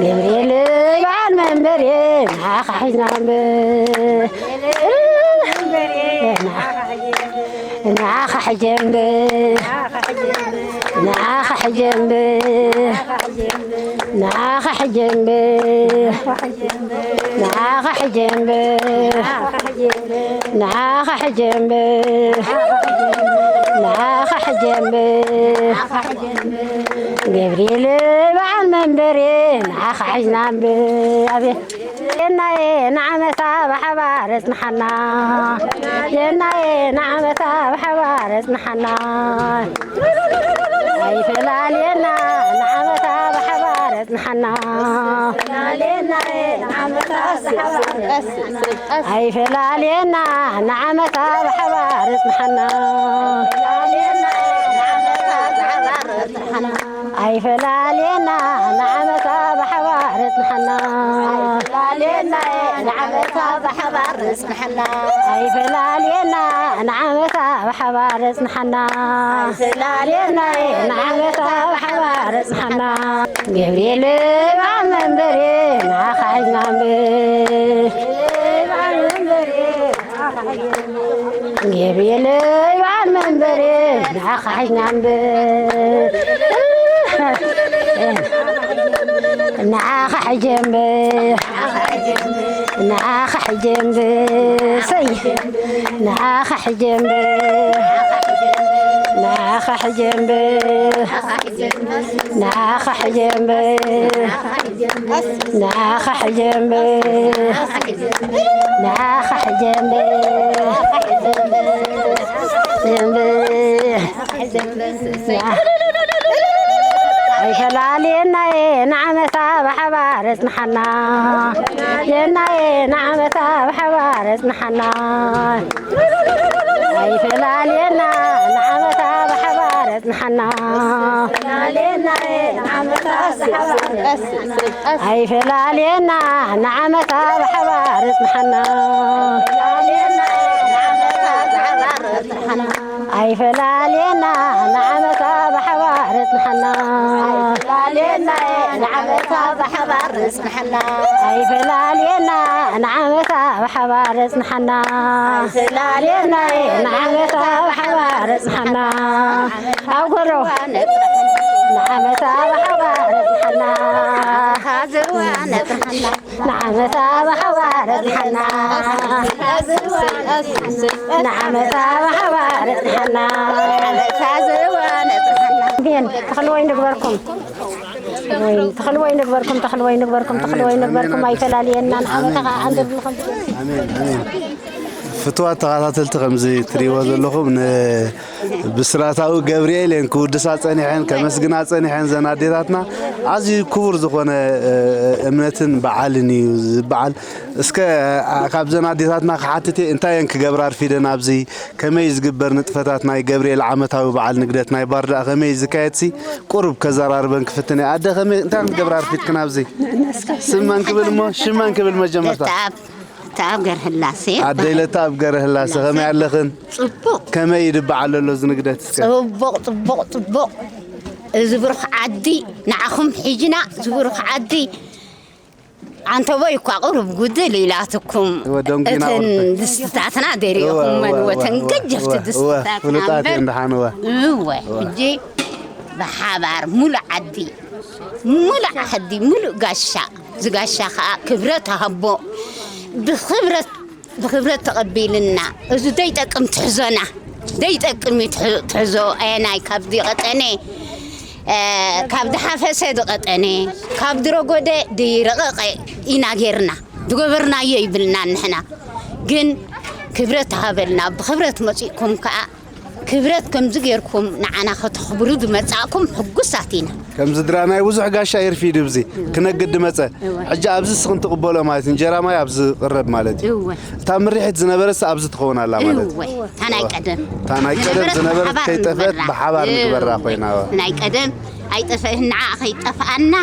ገብርኤል በዓል መንበሬ ንዓኻ ሒዝና እምበር። ንዓኻ ሕጀ እምበር። ንዓኻ ሕጀ እምበር። ንዓኻ ሕጀ እምበር። ንዓኻ ሕጀ እምበር። ንዓኻ ሕጀ እምበር። ንዓኻ ሕጀ እምበር። ገብርኤል በዓል መንበሬ ንዓኻ ሒዝና እምበር። ኣቤት የናየ ንዓመታ ብሓባር ኣጽንሓና። የናየ ንዓመታ ብሓባር ኣጽንሓና። ኣይፈላልየና ንዓመታ ብሓባር ኣጽንሓና። ኣይፈላልየና ንዓመታ ብሓባር ኣጽንሓና። ኣይፈላልየና ንዓመታ ብሓባር ኣጽንሓና። ኣይፈላልየና ንዓመታ ብሓባር ኣጽንሓና። ኣይፈላልየና ንዓመታ ብሓባር ኣጽንሓና። ኣይፈላልየና ንዓመታ ብሓባር ኣጽንሓና። ገብርኤል በዓል መንበሬ ንዓኻ ሒዝና እምበር። ገብርኤል በዓል መንበሬ ንዓኻ ሒዝና እምበር። ንዓኻ ሕጀ እምበር። ንዓኻ ሕጀ እምበር። ሰይ ንዓኻ ሕጀ እምበር። ንዓኻ ሕጀ እምበር። ንዓኻ ሕጀ እምበር። ንዓኻ ሕጀ እምበር። ንዓኻ ሕጀ እምበር። ሕጀ እምበር። ኣይፈላልየናየ ንዓመታ ብሓባር ኣጽንሓና። የናየ ንዓመታ ብሓባር ኣጽንሓና። ኣይፈላልየና ንዓመታ ብሓባር ኣጽንሓና። ኣይፈላልየና ንዓመታ ብሓባር ኣጽንሓና። ኣይፈላልየና ንዓመታ ብሓባር ኣጽንሓና። ኣይፈላልየና ንዓመታ ብሓባር ኣጽንሓና። ኣይፈላልየና ንዓመታ ብሓባር ኣጽንሓና። ኣይፈላልየና ንዓመታ ብሓባር ኣጽንሓና። ኣብ ጎሮ ንዓመታ ብሓባር ኣጽንሓና። ንዓመታ ብሓባር ኣጽንሓና። ንዓመታ ብሓባር ኣጽንሓና። ኣሜን። ተኽልወይ ንግበርኩም። ወይ ተኽልወይ ንግበርኩም፣ ተኽልወይ ንግበርኩም፣ ተኽልወይ ንግበርኩም። ኣይፈላልየና ንዓመታ ከዓ ኣንድር ንኹን። ኣሜን፣ ኣሜን። ፍቱዋት ተኸታተልቲ፣ ከምዚ ትሪእዎ ዘለኹም፣ ን-፣ ብስራታዊ ገብርኤል እየን ክውድሳ ጸኒሐን፣ ከመስግና ጸኒሐን። ዘን ኣዴታትና ኣዝዩ ክቡር ዝኾነ፣ እ፣ እምነትን በዓልን እዩ ዝበዓል። እስከ፣ ኣ፣ ካብዘን ኣዴታትና ክሓትት እየ፣ እንታይ እየን ክገብራ ኣርፊደን ኣብዚ? ከመይ ዝግበር ንጥፈታት ናይ ገብርኤል ዓመታዊ በዓል ንግደት ናይ ባርዳእ ከመይ ዝካየድሲ ቁሩብ ከዘራርበን ክፍትን እየ። ኣደ፣ ከመይ፣ እንታይ እየን ክገብራ ኣርፊድክን ኣብዚ? ስመን ክብል እሞ፣ ሽመን ክብል መጀመርታ። ተኣብ፣ ተኣብ ገርህላሴ ኣደ ይበሃል። ኢለታ ኣብ ገርህላሴ፣ ከመይ ኣለኽን? ጽቡቕ። ከመይ ይድባዕ ኣሎ እዚ ንግደት እስከ? ጽቡቕ፣ ጽቡቕ፣ ጽቡቕ። እዚ ብሩኽ ዓዲ ንዓኹም ሒጅና፣ እዚ ብሩኽ ዓዲ ዓንተቦይ እኳ ቁሩብ ጉድል ኢላትኩም። እወ፣ ደንጉና እተን ወርደ። ድስትታትና ደሪእኹመን፣ እወ፣ እወ፣ እወ፣ እተን እወ፣ ገጀፍቲ እወ፣ እወ፣ ድስትታትና ፍሉጣት እምበር። እየን ደሓን፣ እወ። እወ፣ እወ። ሕጂ ብሓባር ሙሉእ ዓዲ፣ ሙሉእ ዓዲ፣ ሙሉእ ጋሻ፣ እዚ ጋሻ ኸኣ ክብረት ሃቦ። ብኽብረት ብኽብረት ተቐቢልና፣ እዚ ዘይጠቅም ትሕዞና፣ ዘይጠቅም እዩ ትሕ-፣ ትሕዞ። ኣየናይ ካብዚ ቀጠነ፣ እ፣ ካብ ዝሓፈሰ ዝቐጠነ፣ ካብ ዝረጎደ ዝረቐቐ ኢና ጌርና፣ ዝገበርናዮ ይብልና ንሕና። ግን ክብረት ተሃበልና፣ ብኽብረት መጺእኩም ከኣ ክብረት ከምዚ ጌርኩም ንዓና ከተኽብሩ ዝመጻእኩም ሕጉሳት ኢና። ከም ዝድራ ናይ ብዙሕ ጋሻ የርፊዱ፣ ብዚ ክነግድ መጸ። እወ። ሕጂ ኣብዚ እስኽን ትቕበሎ ማለት እዩ። እንጀራ ማይ ኣብዚ ዝቕረብ ማለት እዩ። እወ። እታ ምርሒት ዝነበረስ ኣብዚ ትኸውን ኣላ ማለት እዩ። እወ። እታ ናይ እወ። ቀደም እታ ናይ ቀደም ዝነበረት ዝነበረት ብሓባር ከይጠፍአት ንግበራ። ብሓባር እወ። ንግበራ ኮይና፣ እወ። ናይ ቀደም ኣይጠፍአን፣ ንዓ ከይጠፍኣና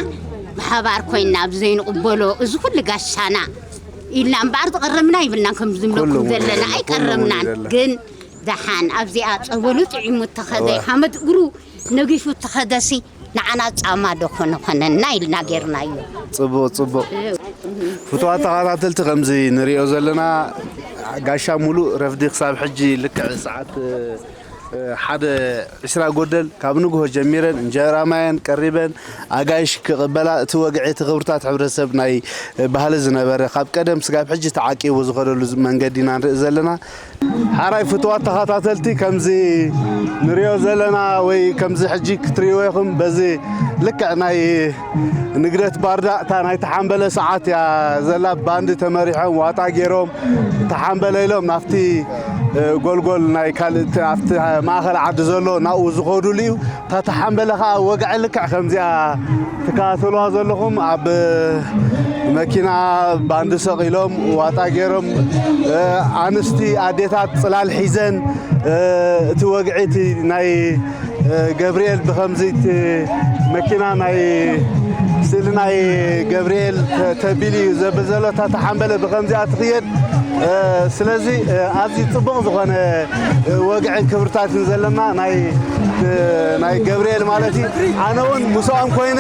ብሓባር ኮይና ኣብዚ ዘይንቕበሎ፣ እዚ ኩሉ ጋሻና ኢልና እምበኣር ዝቐረምና ይብልናን፣ ከም ዝብለኩም ኩሉ ዘለና ሙሉ፣ ኩሉ ኣይቀረምናን። ሙሉ ይደለ። ግን ደሓን ኣብዚኣ ጸበሉ ጥዒሙ እተኸደ፣ እወ። ሓመድ እግሩ ነጊፉ እተኸደሲ፣ ንዓና ጫማ ዶ ኮነ ኮነና ኢልና ጌርናዮ። ጽቡቕ፣ ጽቡቕ። ፍቱዋት ተኸታተልቲ፣ ከምዚ ንሪኦ ዘለና፣ ጋሻ ሙሉእ ረፍዲ ክሳብ ሕጂ ልክዕ ሰዓት፣ እ፣ ሓደ ዕስራ ጎደል፣ ካብ ንግሆ ጀሚረን እንጀራ ማየን ቀሪበን ኣጋይሽ ክቕበላ፣ እቲ ወግዒ፣ እቲ ክብርታት ሕብረተሰብ ናይ ባህሊ ዝነበረ፣ ካብ ቀደም ስጋብ ሕጂ ተዓቂቡ ዝኸደሉ መንገዲ ኢና ንርኢ ዘለና። ሓራይ ፍቱዋት ተኸታተልቲ፣ ከምዚ ንሪኦ ዘለና ወይ ከምዚ ሕጂ ክትሪእዎ ኢኹም፣ በዚ ልክዕ ናይ ንግደት ባርዳ፣ እታ ናይ ተሓምበለ ሰዓት እያ ዘላ። ባንዲ ተመሪሖም፣ ዋጣ ገይሮም፣ ተሓምበለ ኢሎም ናብቲ፣ እ፣ ጎልጎል ናይ ካልእ፣ ኣብቲ ማእኸል ዓዲ ዘሎ ናብኡ ዝኸዱሉ እዩ። እታ ተሓምበለ ኸዓ ወግዒ ልክዕ ከምዚኣ ትከታተልዋ ዘለኹም፣ ኣብ መኪና ባንዲ ሰቒሎም፣ ዋጣ ገይሮም፣ እ፣ ኣንስቲ ኣዴታት ጽላል ሒዘን፣ እ፣ እቲ ወግዒ፣ እቲ ናይ፣ እ፣ ገብርኤል ብኸምዚ፣ እቲ መኪና ናይ ስእሊ ናይ ገብርኤል ተ-፣ ተቢሉ እዩ ዘብል ዘሎ። እታ ተሓምበለ ብኸምዚኣ ትኽየድ። እ፣ ስለዚ፣ እ፣ ኣዝዩ ጽቡቕ ዝኾነ፣ እ፣ ወግዕን ክብርታትን ዘለና ናይ፣ እ፣ ናይ ገብርኤል ማለት እዩ። ኣነ እውን ምስኦም ኮይነ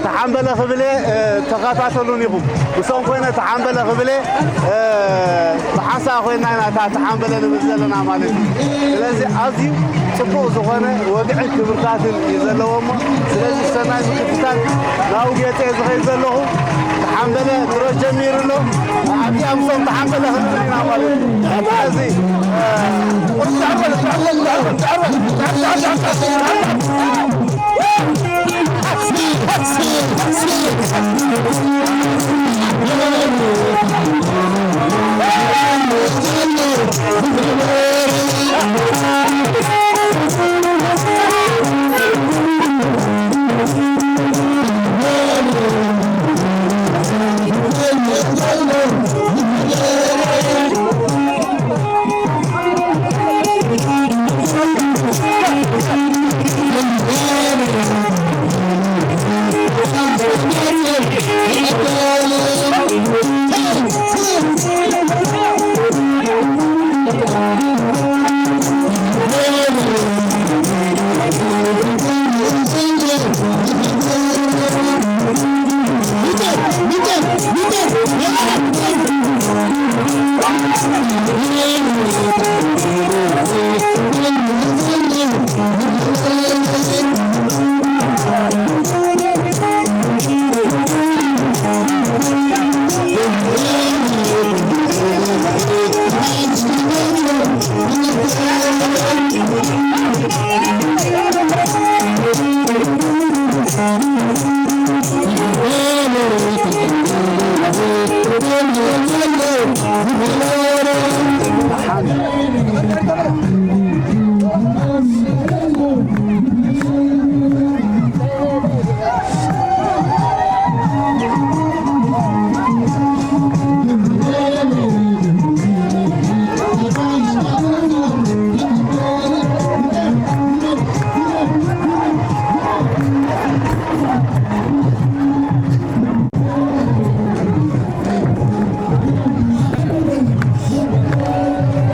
ተሓምበለ ክብል እየ፣ እ፣ ተኸታተሉን ኢኹም። ምስኦም ኮይነ ተሓምበለ ክብል እየ፣ እ፣ ብሓንሳእ ኮይና ኢና እታ ተሓምበለ ንብል ዘለና ማለት እዩ። ስለዚ ኣዝዩ ጽቡቕ ዝኾነ ወግዕን ክብርታትን እዩ ዘለዎ እሞ፣ ስለዚ ሰናይ ምክትታል ናብኡ ገጸ ዝኸይድ ዘለኹ። ተሓምበለ ድሮ ጀሚሩ ኣሎ። ኣብዚኣ ምስኦም ተሓምበለ ክንብል ኢና ማለት እዩ። ስለዚ፣ እ፣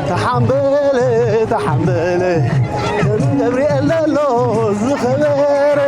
ተሓምበለ፣ ተሓምበለ፣ ከም ገብርኤል ዘሎ ዝኸበረ።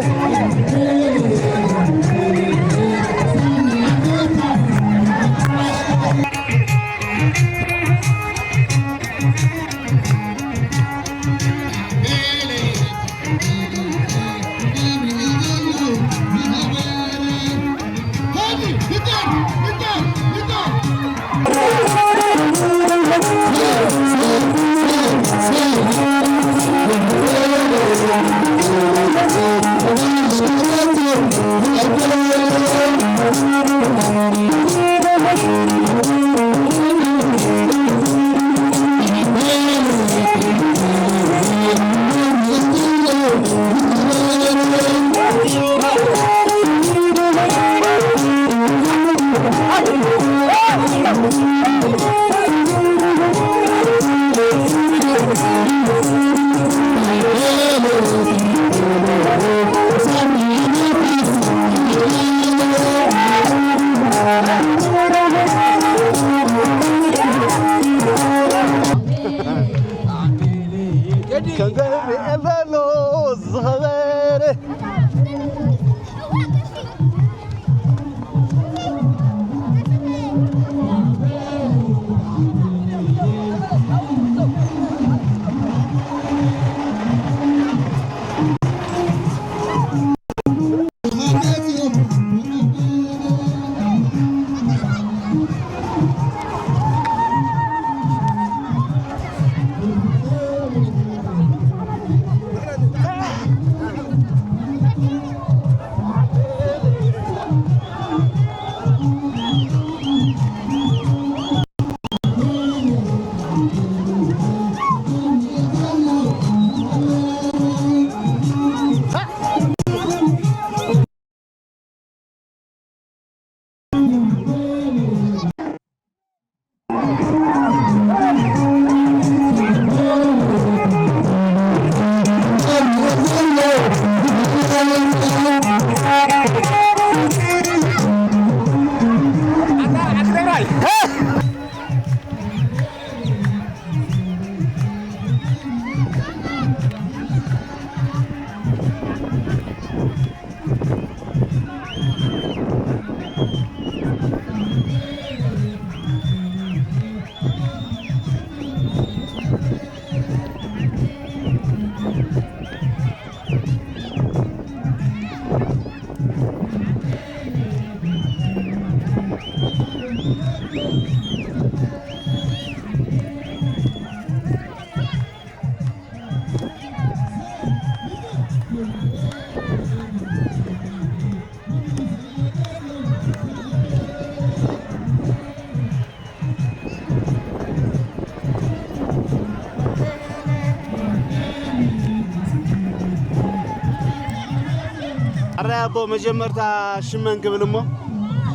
ኣራይ ኣቦ፣ መጀመርታ ሽመን ክብል እሞ።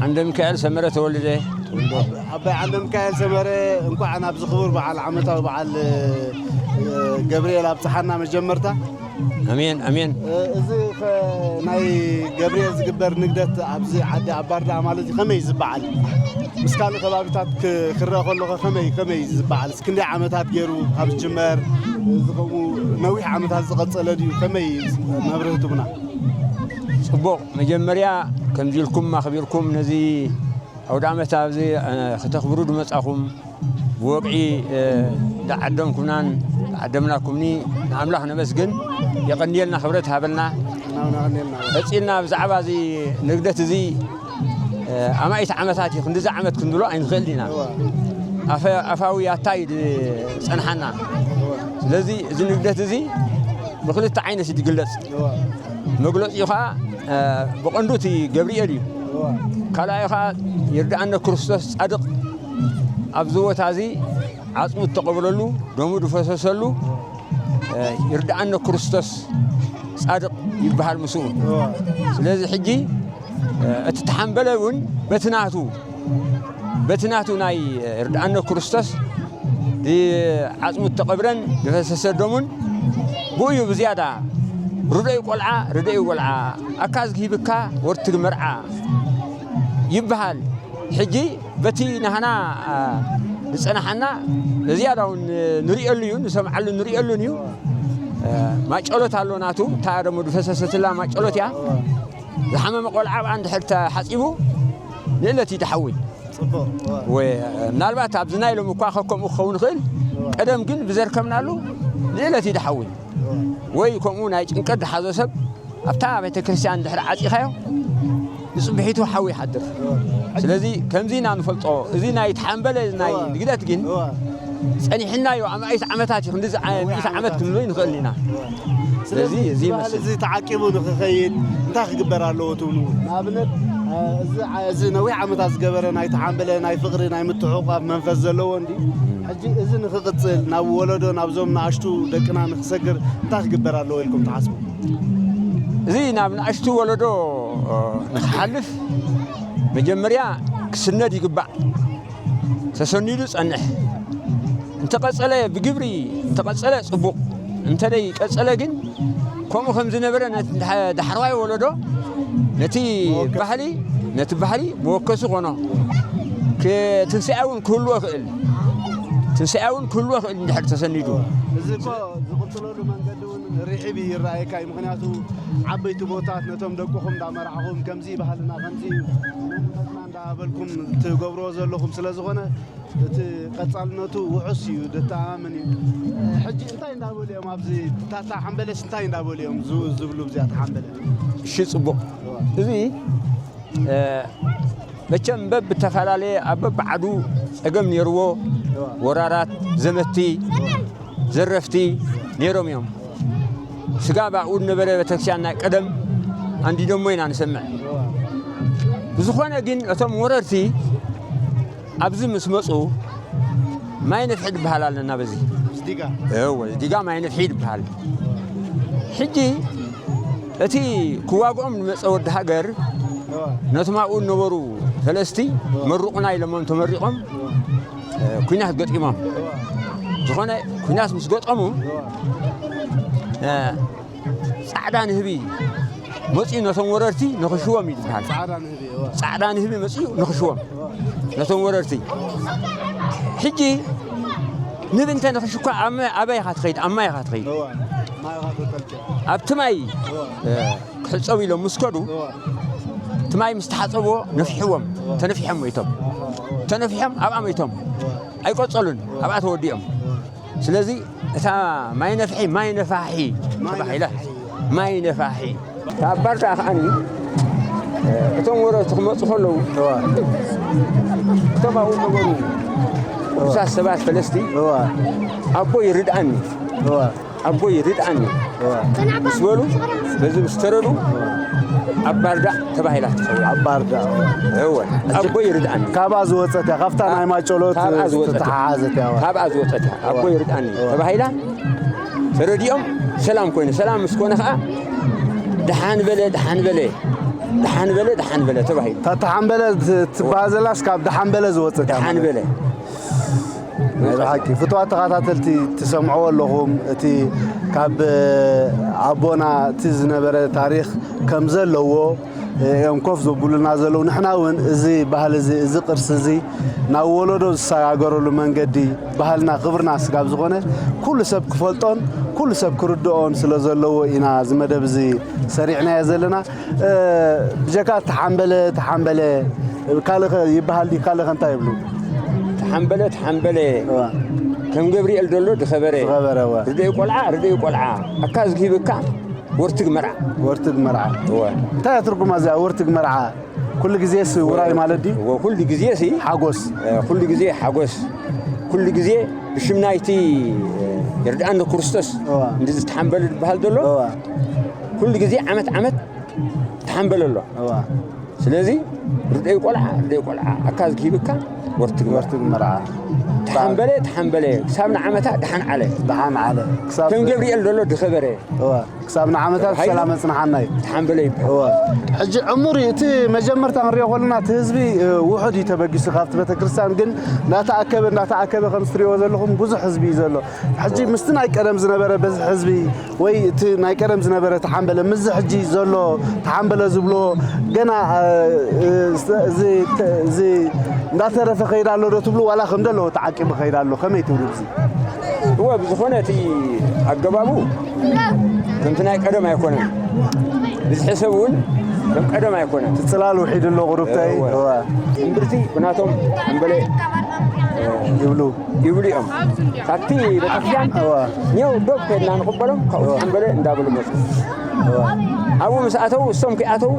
ዓንደ ሚካኤል ሰመረ ተወልደ። ኣባይ ዓንደ ሚካኤል ሰመረ፣ እንኳዕ ናብዚ ክቡር በዓል፣ ዓመታዊ በዓል፣ እ፣ ገብርኤል ኣብጽሓና መጀመርታ። ኣሜን፣ ኣሜን። እ፣ እዚ ኸ ናይ ገብርኤል ዝግበር ንግደት ኣብዚ ዓዲ ኣብ ባርዳ ማለት እዩ፣ ከመይ ዝበዓል? ምስ ካልእ ከባቢታት ክ-፣ ክረአ ከሎ ኸ ከመይ፣ ከመይ ዝበዓል? ክንደይ ዓመታት ገይሩ ካብ ዝጅመር፣ እዚ ከምኡ ነዊሕ ዓመታት ዝቐጸለ ድዩ? ከመይ መብርሂ ትቡና? ጽቡቕ። መጀመርያ ከምዚ ኢልኩም ኣኽቢርኩም ነዚ ኣውደ ዓመት ኣብዚ፣ እ፣ ክተኽብሩ ዝመጻኹም ብወግዒ፣ እ፣ ዝዓደምኩምናን ዝዓደምናኩምኒ ንኣምላኽ ነመስግን። የቐንየልና፣ ክብረት ሃበልና። ናውና ቀንየልና። ቀጺልና ብዛዕባ እዚ ንግደት እዚ ኣማኢት ዓመታት እዩ፣ ክንዲዚ ዓመት ክንብሎ ኣይንኽእል ኢና። እዋ። ኣፈ-፣ ኣፋዊ ኣታ እዩ ዝጸንሓና። እዋ። ስለዚ እዚ ንግደት እዚ ብኽልተ ዓይነት እዩ ዝግለጽ። እዋ። መግለጺኡ ኸዓ፣ እ፣ ብቐንዱ እቲ ገብርኤል እዩ። እዋ። ካልኣዩ ኸዓ ይርድኣነ ክርስቶስ ጻድቕ ኣብዚ ቦታ እዚ ዓጽሙ እተቐብረሉ፣ ደሙ ዝፈሰሰሉ፣ እ፣ ይርድኣነ ክርስቶስ ጻድቕ ይበሃል ምስኡ። እዋ። ስለዚ ሕጂ፣ እ፣ እቲ ተሓምበለ እውን በቲ ናቱ፣ በቲ ናቱ ናይ ይርድኣነ ክርስቶስ ዓጽሙ እተቐብረን ዝፈሰሰ ደሙን ብኡ እዩ ብዝያዳ ርደዩ ቆልዓ፣ ርደዩ ቆልዓ፣ ኣካዝ ክሂብካ ወርትግ መርዓ ይበሃል። ሕጂ በቲ ናህና፣ አ፣ ዝጸናሓና ዝያዳ እውን ንርእየሉ እዩ፣ ንሰምዓሉ ንርእየሉን እዩ። አ፣ ማጨሎት ኣሎ ናቱ፣ እታ ደሞ ዝፈሰሰትላ ማጨሎት እያ። ዝሓመመ ቆልዓ ብኣ እንድሕር ተሓጺቡ ንእለት እዩ ዝሓዊ። ጽቡቕ። እዋ። ወይ፣ ምናልባት ኣብዚ ናይ ሎሚ እኳ ከከምኡ ክኸውን ይኽእል። እዋ። ቀደም ግን ብዘርከብናሉ ንእለት እዩ ዝሓዊ። እዋ። ወይ ከምኡ ናይ ጭንቀት ዝሓዞ ሰብ ኣብታ ቤተ ክርስቲያን እንድሕር ዓጺኻዮ ንጽብሒቱ ሓዊ ይሓድር። እዋ። ስለዚ ከምዚ ኢና ንፈልጦ። እዚ ናይ ተሓምበለ ናይ እዋ። ንግደት ግን እዋ። ጸኒሕናዮ ኣማኢት ዓመታት እዩ። ክንዲ ዝዓ-፣ ነዊሕ ሚእቲ ዓመት ዓመታት። ክንብሎ ይንኽእል ኢና። እዋ። ስለዚ ስለዚ እዚ እዚ ባህሊ ይመስል። እዚ ተዓቂቡ ንኽኸይድ እንታይ ክግበር ኣለዎ ትብሉ? ንኣብነት፣ እ፣ እዚ ዓ-፣ እዚ ነዊሕ ዓመታት ዝገበረ ናይ ተሓምበለ ናይ ፍቕሪ ናይ ምትሕቑቓፍ መንፈስ ዘለዎ እንዲ ሕጂ እዚ ንኽቕጽል ናብ ወለዶ ናብዞም ንኣሽቱ ደቅና ንኽሰግር እንታይ ክግበር ኣለዎ ኢልኩም ትሓስቡ? እዚ ናብ ንኣሽቱ ወለዶ፣ እ፣ ንኽሓልፍ መጀመርያ ክስነድ ይግባእ። ተሰኒዱ ጸንሕ። እንተቐጸለ ብግብሪ፣ እንተቐጸለ ጽቡቕ፣ እንተደይ ቀጸለ ግን ከምኡ ከም ዝነበረ ነት-፣ ዳሕ-፣ ዳሕረዋይ ወለዶ ነቲ መወከሲ። ባህሊ፣ ነቲ ባህሊ መወከሲ ኾኖ። ክ-፣ ትንሳኤ እውን ክህልዎ ይኽእል። ትንሳኤ እውን ክህልዎ ይኽእል እንድሕር ተሰኒዱ። እዚ እኮ ዝቕጽለሉ መንገዲ እውን ርሒብ ይረኣየካ እዩ። ምኽንያቱ ዓበይቲ ቦታት ነቶም ደቅኹም እንዳመራሕኹም ከምዚ ባህልና ከምዚ መንነትና እንዳበልኩም ትገብርዎ ዘለኹም ስለ ዝኾነ እቲ ቀጻልነቱ ውሑስ እዩ፣ ደተኣማምን እዩ። ሕጂ እንታይ እንዳበሉ እዮም ኣብዚ ታታ ሓምበለስ እንታይ እንዳበሉ እዮም ዝ-፣ ዝብሉ ብዚኣ ተሓምበለ? እሺ፣ ጽቡቕ። እዋ። እዚ፣ እ፣ መቸም በብተፈላለየ ኣብ በብዓዱ ጸገም ነይርዎ፣ እዋ። ወራራት፣ ዘመትቲ፣ እዋ። ዘረፍቲ ነይሮም እዮም። ስጋብ ኣብኡ ዝነበረ ቤተክርስትያን ናይ ቀደም ኣንዲዶሞ ኢና ንሰምዕ። እዋ። ብዝኾነ ግን እቶም ወረርቲ ኣብዚ ምስ መጹ ማይ ነፍሒ ዝበሃል ኣለና በዚ። ዝዲጋ። እወ፣ ዝዲጋ ማይ ነፍሒ ዝበሃል። ሕጂ እቲ ክዋግኦም ዝመጸ ወዲ ሃገር እዋ። ነቶም ኣብኡ ዝነበሩ ፈለስቲ እዋ። መርቑና ኢሎሞም ተመሪቖም እዋ። እ፣ ኲናት ገጢሞም። ዝኾነ ኲናት ምስ ገጠሙ፣ እ፣ ጻዕዳ ንህቢ መጺኡ ነቶም ወረርቲ ንኽሽዎም እዩ ዝበሃል። ጻዕዳ ንህቢ፣ እወ። ጻዕዳ ንህቢ መጺኡ ንኽሽዎም፣ እወ። ነቶም ወረርቲ። ሕጂ ንህቢ እንተ ንኽሽኳ ኣብ መ-፣ ኣበይ ኢኻ ትኸይድ? ኣብ ማይ ኢኻ ትኸይድ። እወ። ማይ ኢኻ ትጠልቅያ። ኣብቲ ማይ፣ እወ። እ፣ ክሕጸቡ ኢሎም ምስ ከዱ፣ እወ። እቲ ማይ ምስ ተሓጸብዎ ነፊሕዎም። እወ። ተነፊሖም ሞይቶም። እወ። ተነፊሖም ኣብኣ ሞይቶም። እወ። ኣይቀጸሉን። እወ። ኣብኣ ተወዲኦም። እወ። ስለዚ እታ ማይ ነፍሒ፣ ማይ ነፋሒ ማይ ተባሂላ። ነፋሒ። ማይ ነፋሒ። እታ ኣባር ደኣ ከዓኒ፣ እ፣ እቶም ወረርቲ ክመጹ ከለዉ፣ እዋ። እቶም ኣብኡ ዝነበሩ ቅዱሳት ሰባት ፈለስቲ፣ እዋ። ኣቦይ ርድኣኒ፣ እዋ። ኣቦይ ርድኣኒ እዋ። ምስ በሉ፣ በዚ ምስ ተረዱ፣ ኣባርዳ ተባሂላ ትኸውን። ኣባርዳ፣ እዋ። እወ፣ ኣቦይ ርድኣኒ። ካብኣ ዝወጸት እያ፣ ካብታ ናይ ማጨሎት ካብኣ ዝወጸት እያ። ዝተተሓሓዘት እያ፣ እዋ። ካብኣ ዝወጸት እያ። እዋ። ኣቦይ ርድኣኒ እዋ። ተባሂላ ተረዲኦም ሰላም ኮይነ። ሰላም ምስ ኮነ ኸዓ ደሓን በለ፣ ደሓን በለ፣ ደሓን በለ፣ ደሓን በለ ተባሂሉ። እታ ተሓንበለ ት-፣ ትበሃል ዘላስ ካብ ደሓንበለ ዝወጸት እያ ደሓን ማለት? በለ። ናይ ብሓቂ ፍትዋት ተኸታተልቲ ትሰምዕዎ ኣለኹም። እቲ ካብ ኣቦና እቲ ዝነበረ ታሪኽ ከም ዘለዎ እዮም ኮፍ ዘብሉና ዘለዉ። ንሕና እውን እዚ ባህሊ እዚ፣ እዚ ቅርሲ እዚ ናብ ወለዶ ዝሰጋገረሉ መንገዲ ባህልና ክብርና ስጋብ ዝኾነ ኩሉ ሰብ ክፈልጦን ኩሉ ሰብ ክርድኦን ስለ ዘለዎ ኢና እዚ መደብ እዚ ሰሪዕናዮ ዘለና። እ፣ ብጀካ ተሓምበለ፣ ተሓምበለ ካልእ ከ ይበሃል ድዩ? ካልእ ከ እንታይ ይብሉ? ተሓምበለ፣ ተሓምበለ። እዋ። ከም ገብርኤል ዘሎ ድኸበረ። ዝኸበረ፣ እዋ። ርደዩ ቆልዓ፣ ርደዩ ቆልዓ። ኣካ ዝግሂብካ ወርትግ መርዓ። ወርትግ መርዓ። እዋ። እንታይ እያ ትርጉማ እዚኣ ወርትግ መርዓ? ኩሉ ግዜስ ውራይ ማለት ድዩ? እዎ፣ ኩሉ ግዜሲ ሓጎስ። እ፣ ኩሉ ግዜ ሓጎስ። ኩሉ ግዜ ብሽም ናይቲ፣ እ፣ ይርድኣኒ ክርስቶስ እዋ። እንዲ ዝተሓምበለ ዝበሃል ዘሎ። እዋ። ኩሉ ግዜ ዓመት ዓመት ተሓምበለ ኣሎ። እዋ። ስለዚ ርደይ ቆልዓ፣ ርደይ ቆልዓ፣ ኣካ ዝክሂብካ ወርትግ መርዓ። ወርትግ መርዓ። ተሓምበለ፣ ተሓምበለ፣ ክሳብ ንዓመታ ደሓን ዓለ። ደሓን ዓለ። ክሳብ ከም ገብርኤል ዘሎ ድኸበረ። እዋ። ክሳብ ንዓመታት ተባሂሉ ብሰላም ኣጽንሓና እዩ። ተሓምበለ ይበሃል። እዋ። ሕጂ ዕሙር እዩ። እቲ መጀመርታ ክንሪኦ ከለና እቲ ህዝቢ፣ እ፣ ውሑድ እዩ ተበጊሱ ካብቲ ቤተክርስትያን፣ ግን እንዳተኣከበ፣ እንዳተኣከበ ከም እትሪእዎ ዘለኹም ብዙሕ ህዝቢ እዩ ዘሎ። ሕጂ ምስቲ ናይ ቀደም ዝነበረ በዝሒ ህዝቢ ወይ እቲ ናይ ቀደም ዝነበረ ተሓምበለ ምስዚ ሕጂ ዘሎ ተሓምበለ ዝብሎ ገና፣ እ፣ እ፣ እዚ፣ እዚ እንዳተረፈ ከይድ ኣሎ ዶ ትብሉ ዋላ ከም ዘለዎ ተዓቂቡ ከይድ ኣሎ? ከመይ ትብሉ እዚ? እወ፣ ብዝኾነ እቲ ኣገባቡ ከምቲ ናይ ቀደም ኣይኮነን። ብዝሒ ሰብ እውን ከም ቀደም ኣይኮነን። እቲ ጽላል ውሒዱ ኣሎ ቁሩብታይ። እወ። እወ። እምብርቲ ብናቶም እምበለ ይብሉ። ይብሉ እዮም። ካብቲ ቤተክርስትያን እወ። ኔው ዶብ ከድና ንቕበሎም፣ ካብኡ እወ። እምበለ እንዳበሉ መጹ። እወ። ኣብኡ ምስ ኣተዉ፣ እሶም ከይኣተዉ፣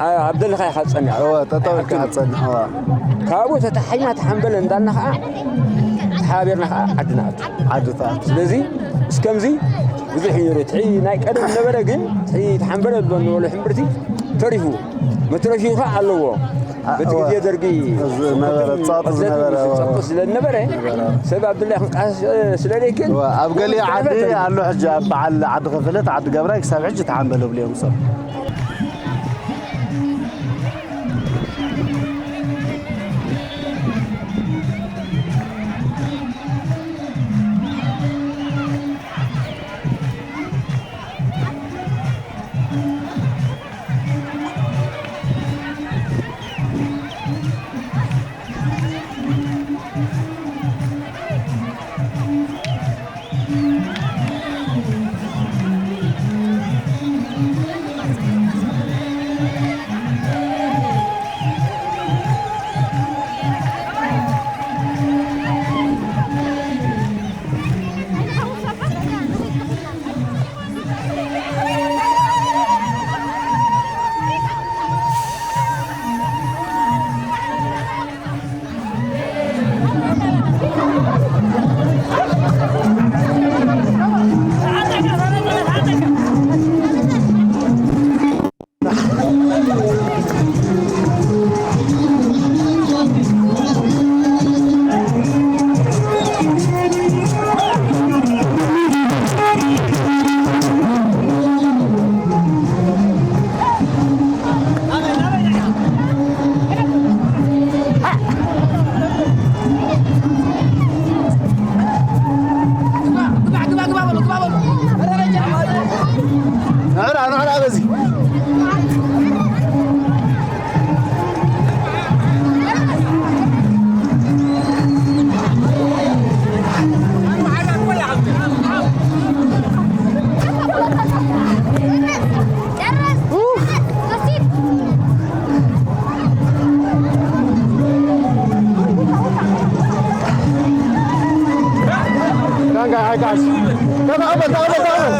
ኣ-፣ ኣብ ደለኻ ኢኻ ትጸንሕ። እወ፣ ጠጠው ኢልካ ኣይኣክልን። ትጸንሕ፣ እወ። ካብኡ ተታሒና ተሓምበለ እንዳልና ኸዓ፣ ተሓባቢርና ኸዓ ዓዲ ንኣቱ። ዓዲ ትኣቱ። ስለዚ፣ እስከምዚ ብዙሕ እዩ ነይሩ። እቲ ናይ ቀደም ነበረ ግን፣ እቲ ተሓምበለ ዝብሎ ንበሎ ሕምብርቲ ተሪፉ። መትረፊኡ ኸዓ ኣለዎ። ኣ-፣ በቲ እወ። ግዜ ደርጊ ዝነበረ፣ ጸቕጢ ቅትለት ዝነበረ፣ እወ። ጸቕጢ ስለ ዝነበረ፣ ነበረ። ሰብ ኣብ ድላይ ክንቀሳቀስ ስለ ዘይክእል፣ እወ፣ ኣብ ገሊኡ ብጣዕሚ ዓዲ ተሪፉ። ኣሎ ሕጂ፣ ኣብ በዓል ዓዲ ከፈለት፣ ዓዲ ገብራይ ክሳብ ሕጂ ተሓምበለ ብሉ እዮም ሰብ። ተቐበል፣ ተቐበል፣ ተቐበል።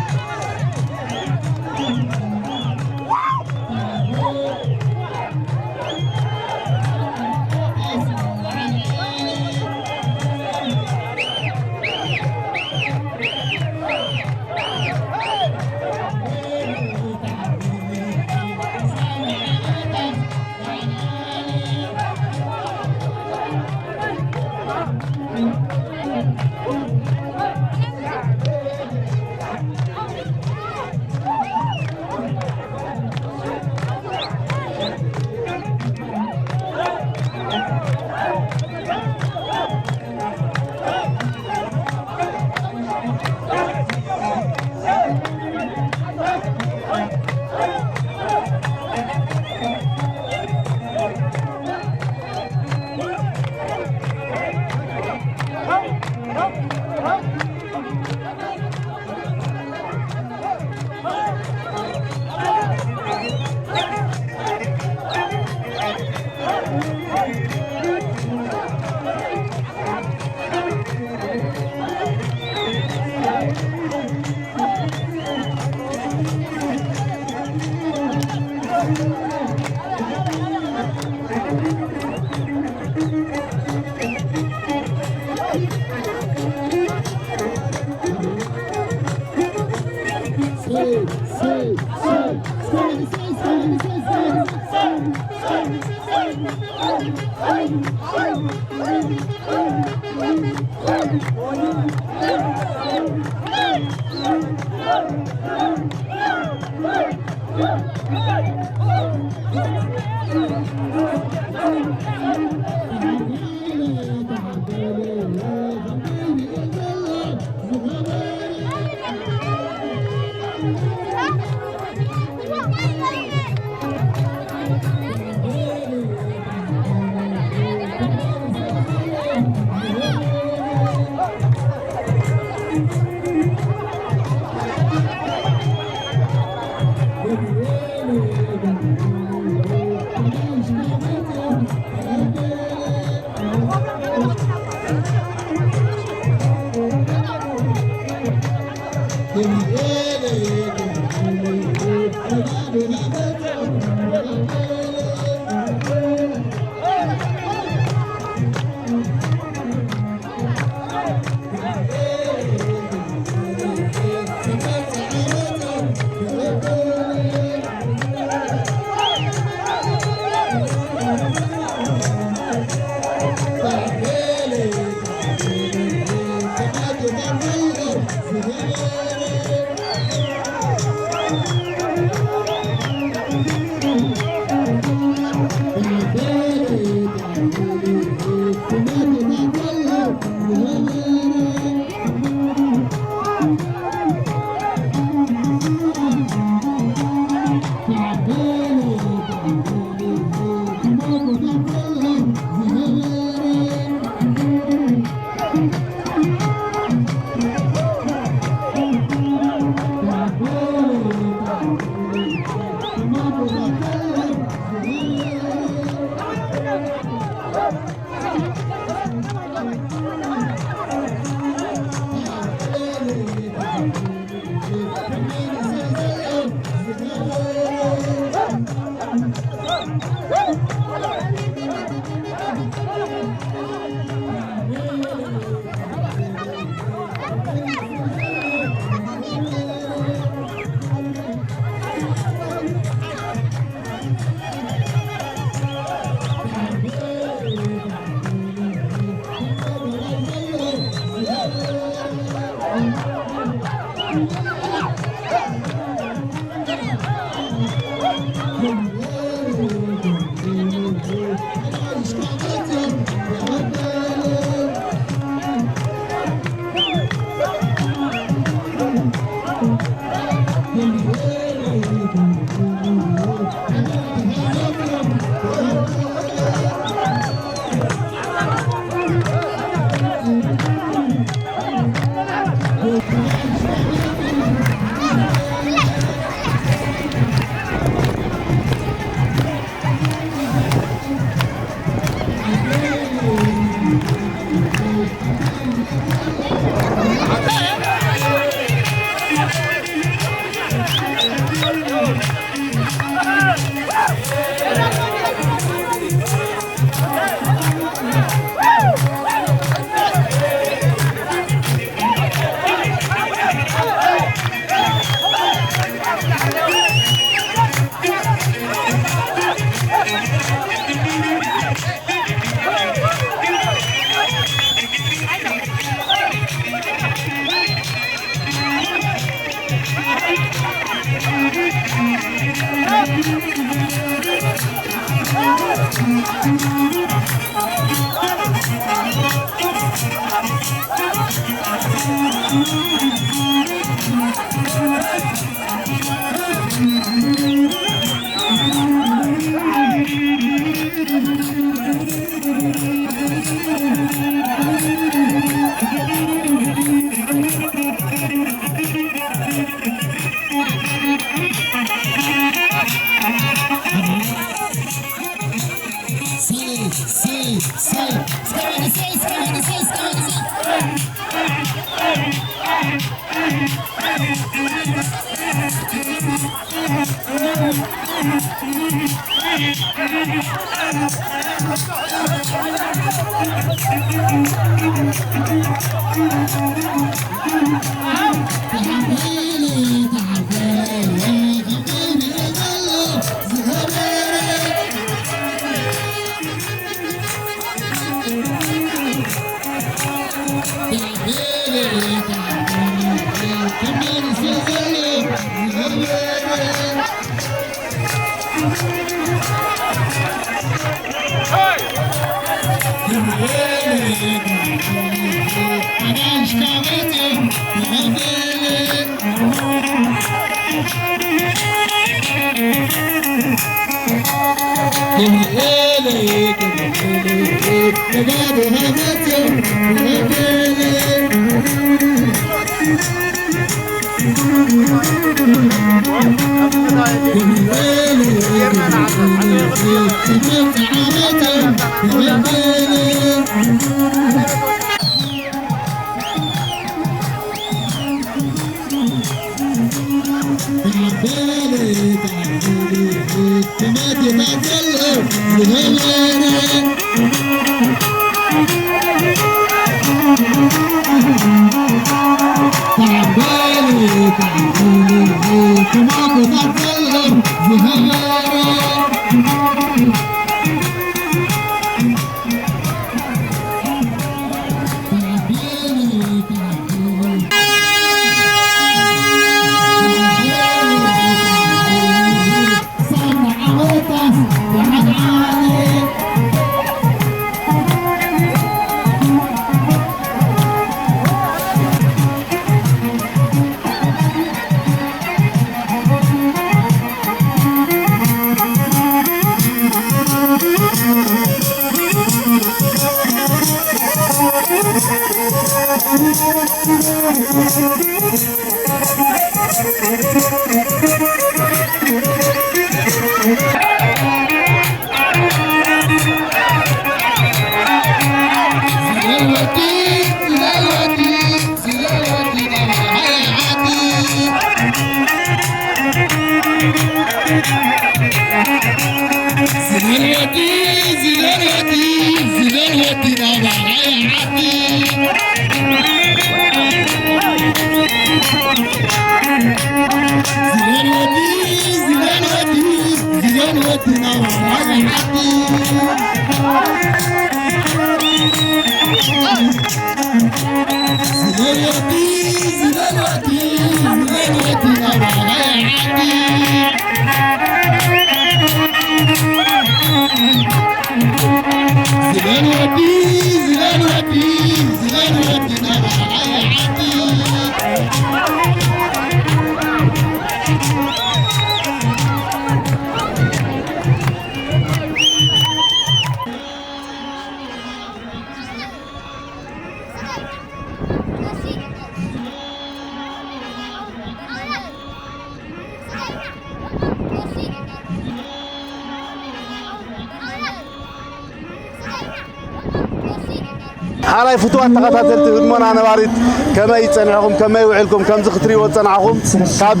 ሓራይ ፍቱዋት ተኸታተልቲ ህድሞና ነባሪት፣ ከመይ ጸኒሕኩም፣ ከመይ ውዒልኩም? ከምዚ ክትሪእዎ ዝጸናሕኩም፣ ካብ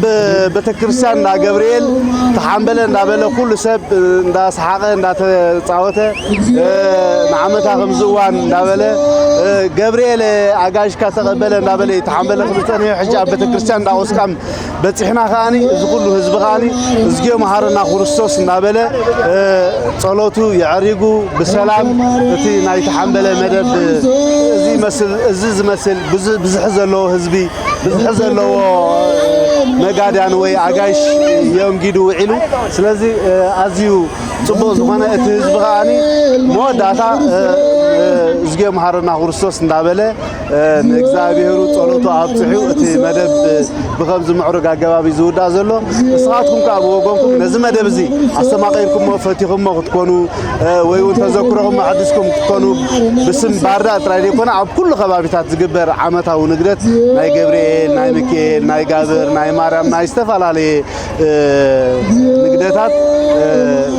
ቤተክርስትያን እንዳ ገብርኤል ተሓምበለ እንዳበለ ኩሉ ሰብ እንዳሰሓቐ እንዳተጻወተ፣ እ፣ ንዓመታ ከምዚ እዋን እንዳበለ፣ እ፣ ገብርኤል ኣጋይሽካ ተቐበለ እንዳበለ እዩ ተሓምበለ ክብል ጸኒሑ። ሕጂ ኣብ ቤተክርስትያን እንዳ ኦስቃም በጺሕና ከኣኒ፣ እዚ ኩሉ ህዝቢ ከኣኒ እዝግዮ መሓረና ክርስቶስ እናበለ፣ እ፣ ጸሎቱ የዐሪጉ ብሰላም እቲ ናይ ተሓምበለ መደብ እዚ ይመስል፣ እዚ ዝመስል ብዙ-፣ ብዝሒ ዘለዎ ህዝቢ፣ ብዝሒ ዘለዎ ነጋድያን ወይ ኣጋይሽ የንጊዱ ውዒሉ። ስለዚ፣ እ፣ ኣዝዩ ጽቡቕ ዝኾነ እቲ ህዝቢ ከኣኒ መወዳእታ፣ እ፣ እ፣ እዝግዮ መሓረና ክርስቶስ እናበለ ንእግዚኣብሔሩ ጸሎቱ ኣብጽሑ እቲ መደብ ብኸምዚ ምዕሩግ ኣገባብ እዩ ዝውዳእ ዘሎ። ንስኻትኩም ከኣ ብወገንኩም ነዚ መደብ እዚ ኣስተማቒርኩሞ፣ ፈቲኹሞ ክትኮኑ፣ ወይ እውን ተዘክሮኹም ኣሐዲስኩም ክትኮኑ፣ ብስም ባርዳእ ጥራይ ዘይኮነ ኣብ ኩሉ ከባቢታት ዝግበር ዓመታዊ ንግደት ናይ ገብርኤል፣ ናይ ሚካኤል፣ ናይ ጋብር፣ ናይ ማርያም፣ ናይ ዝተፈላለየ ንግደታት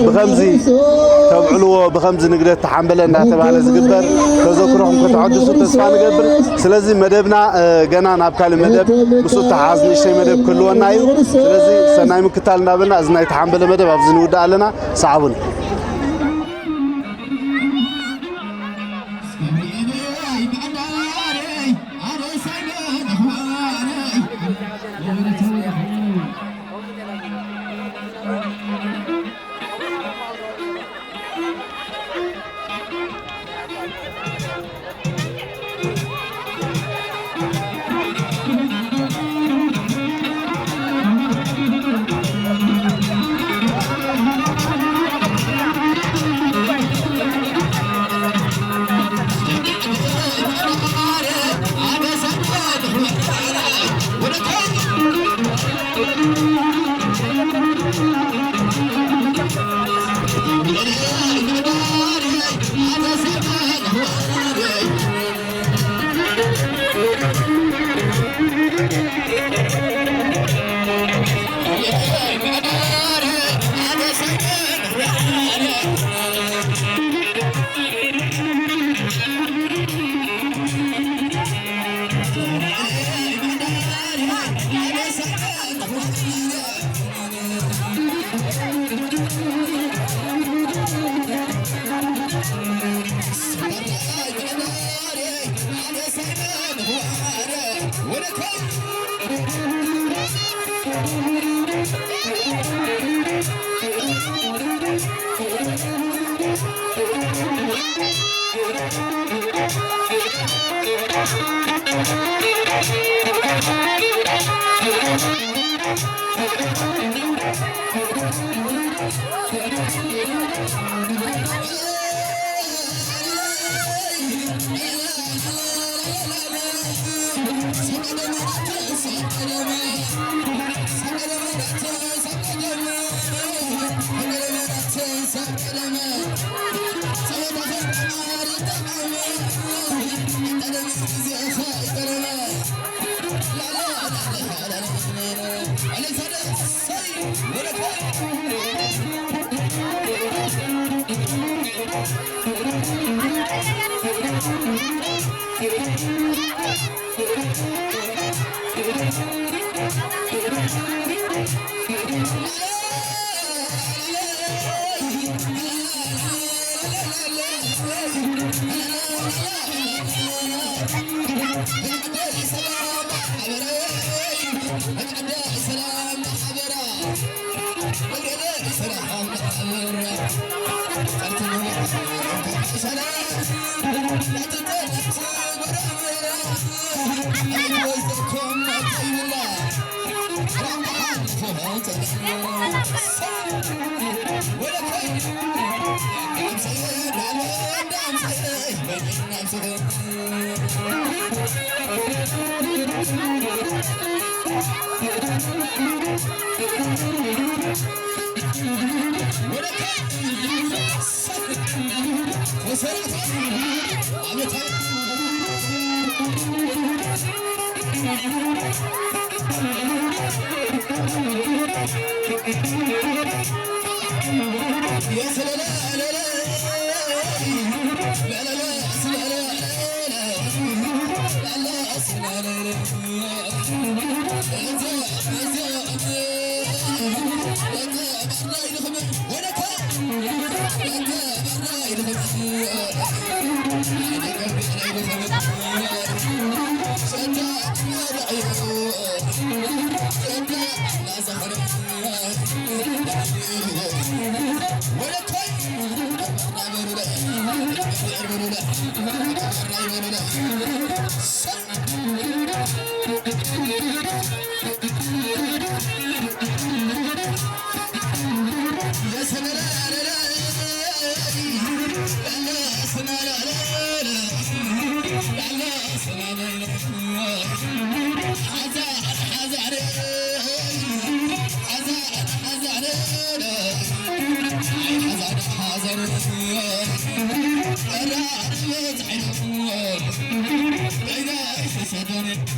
ብኸምዚ ተብዕልዎ፣ ብኸምዚ ንግደት ተሓንበለ እንዳተባህለ ዝግበር ተዘክሮኹም ከተሐድሱ ተስፋ ንገብር። ስለዚ መደብና ገና ናብ ካልእ መደብ ምስኡ ተሓዝ ንእሽተይ መደብ ክህልወና እዩ። ስለዚ ሰናይ ምክታል እንዳበልና እዚ ናይ ተሓንበለ መደብ ኣብዚ ንውድእ ኣለና። ሰዓቡኒ።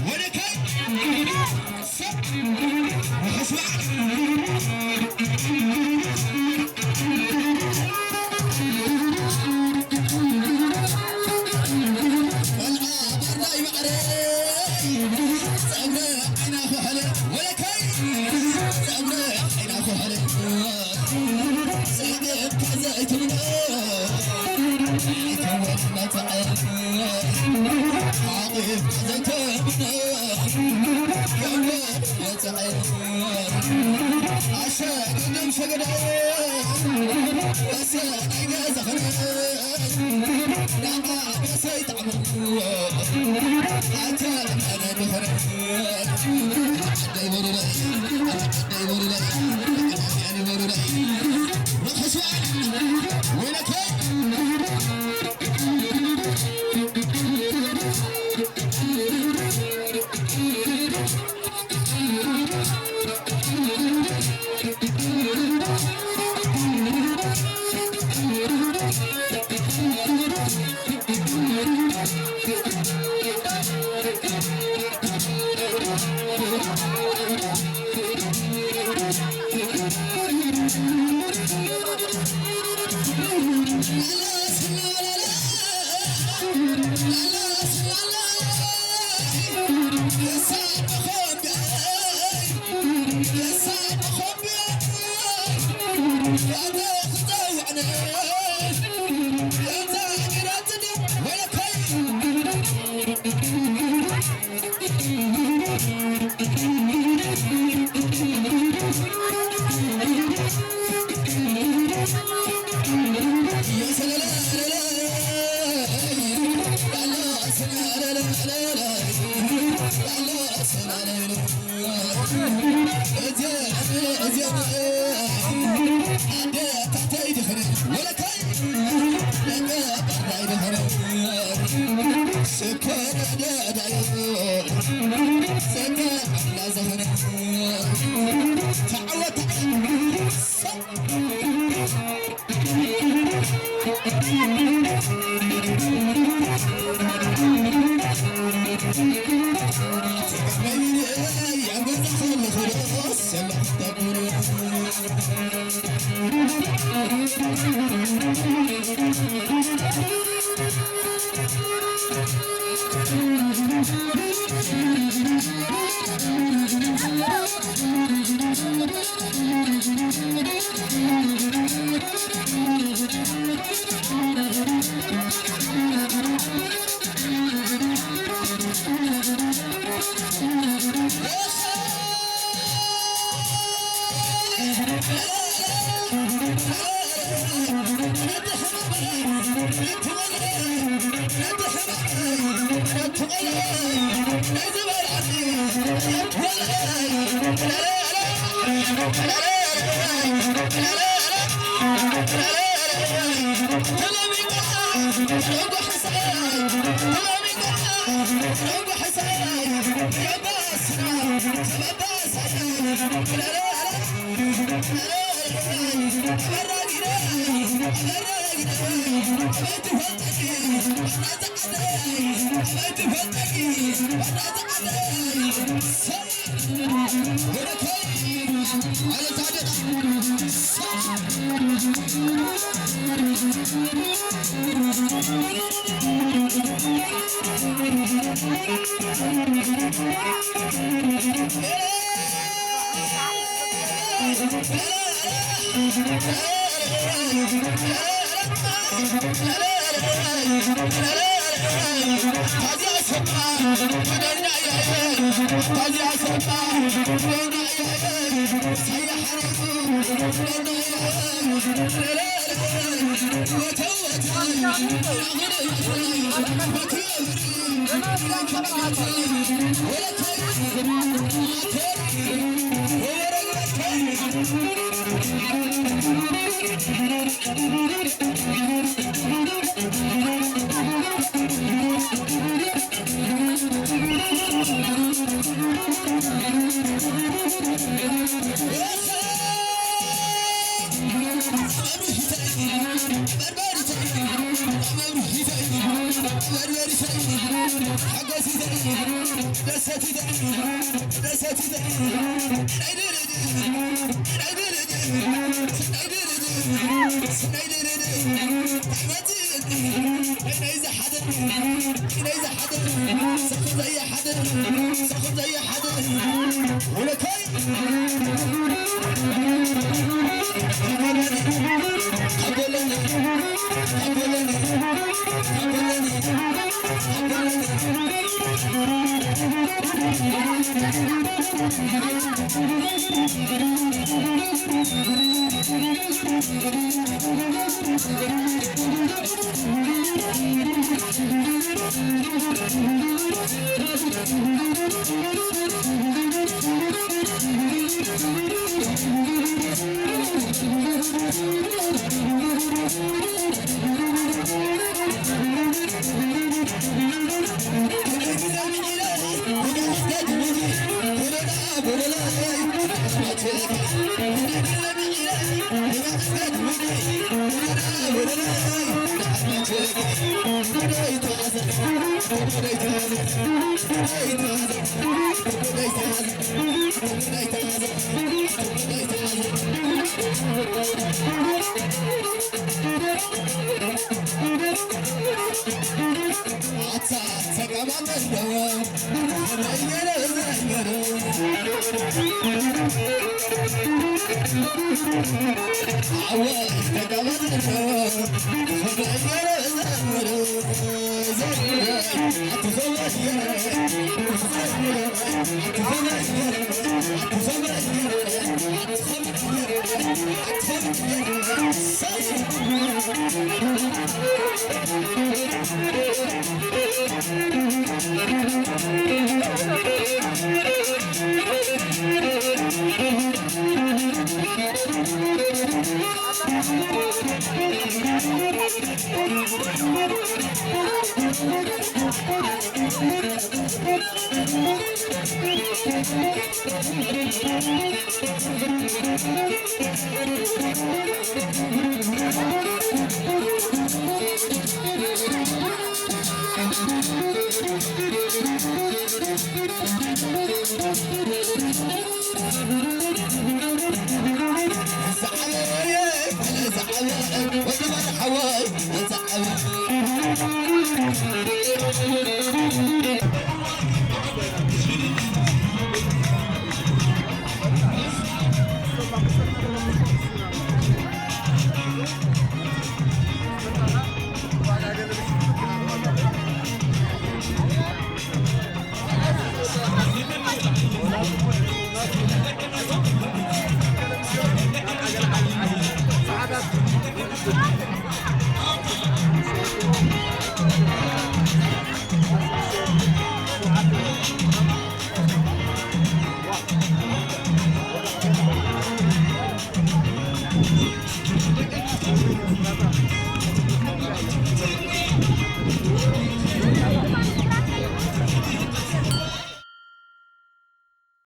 ወለከይ ሰብ ርሑስ በዓል። ቆልዓ ባርዳይ ማዕረ ጸጉረ ዓይና ኩሕለ ወለከይ ጸጉረ ዓይና ኩሕለ ጸገም ተዘይትብሎ ኣይተወናተዐ ሓቂፍ ተዘይትብሎ የሎ መጸዐ ኣሸ ግድም ሸገደ ኣሰ ናይ ገዛኽነ ዳማ ኣሰ ይጣዕሙ ኣተ ኣነ ድኽረ